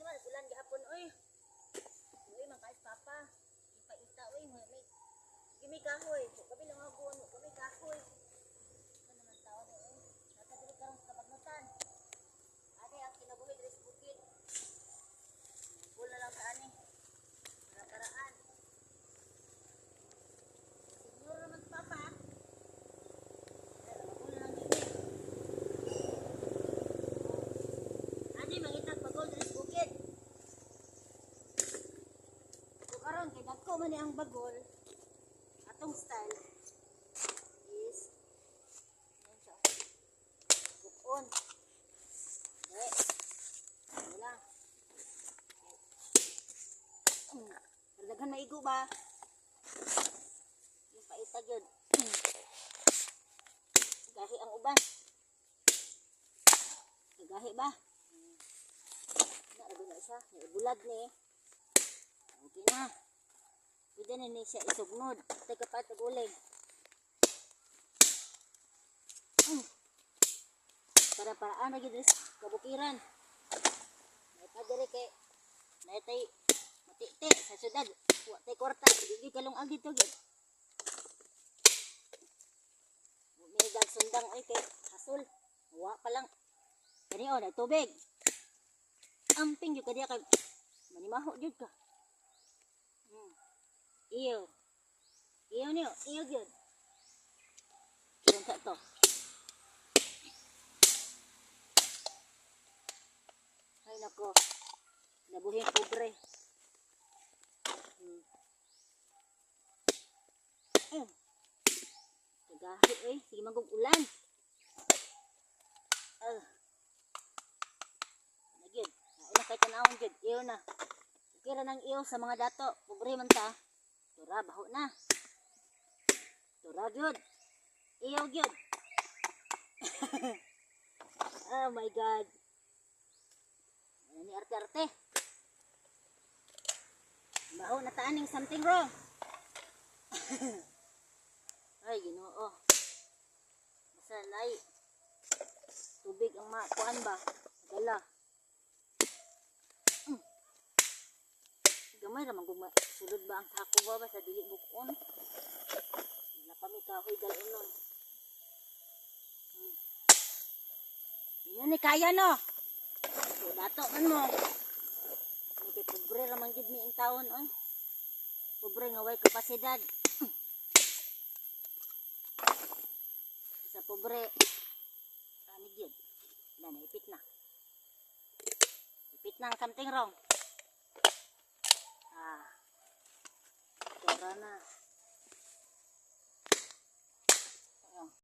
Naman ulan gihapon oy. Uy, makaas papa. Ipaita oy, may may Gimi kahoy. Kami lang ako ano, kami kahoy. Ano naman tao ni oy. Nasa diri karon sa kabagnutan. Ani ang kinabuhi diri sa bukid. Wala lang sa ani. Para paraan. Siguro naman papa. Ay, wala lang gini. Ani mangitag pagol diri sa bukid. So karon kay dagko man ni ang bagol. Atong style is yan siya. Bukon. Eh. Ano lang. Daghan maigo ba? Yung paitag yun. Gahi ang uban. Gahi ba? Na, rabi na siya. Naibulad ni. Okay na. Pwede na ni siya isugnod. Teka pa, tagulig. Para paraan na gyud sa kabukiran. May padere kay naitay matiti sa syudad. Wa tay kwarta, di gyud kalungag dito gyud. May sundang oy kay hasol. Wa pa lang. Kani oh, na tubig. Amping gyud ka diya kay manimaho gyud ka. Iyo. Iyo niyo, iyo gyud. Iyo sa to. Ay nako. Nabuhi pobre. Kagahi oy, sige magug ulan. Ah. Na gyud. Nauna kay tanawon gyud, iyo na. Okay ra nang iyo sa mga dato, pobre man ta. Tura baho na. Tura gyud. Iyo gyud. Oh my God. Ano ni arte-arte? Baho na taaning something wrong. Ay, Ginoo. Basta nay tubig ang makuan ba? Dala. Gamay ra man kung sulod ba ang sako ba sa dili bukon. Wala pa mi kahoy dalonon. Yun ni kaya no. So, dato man mo. May kay pobre ra man gid mi ang taon oy. Pobre nga way kapasidad. Sa pobre ani gyud. Wala na, ipit na. Ipit na ang something wrong. Ah. Tora na.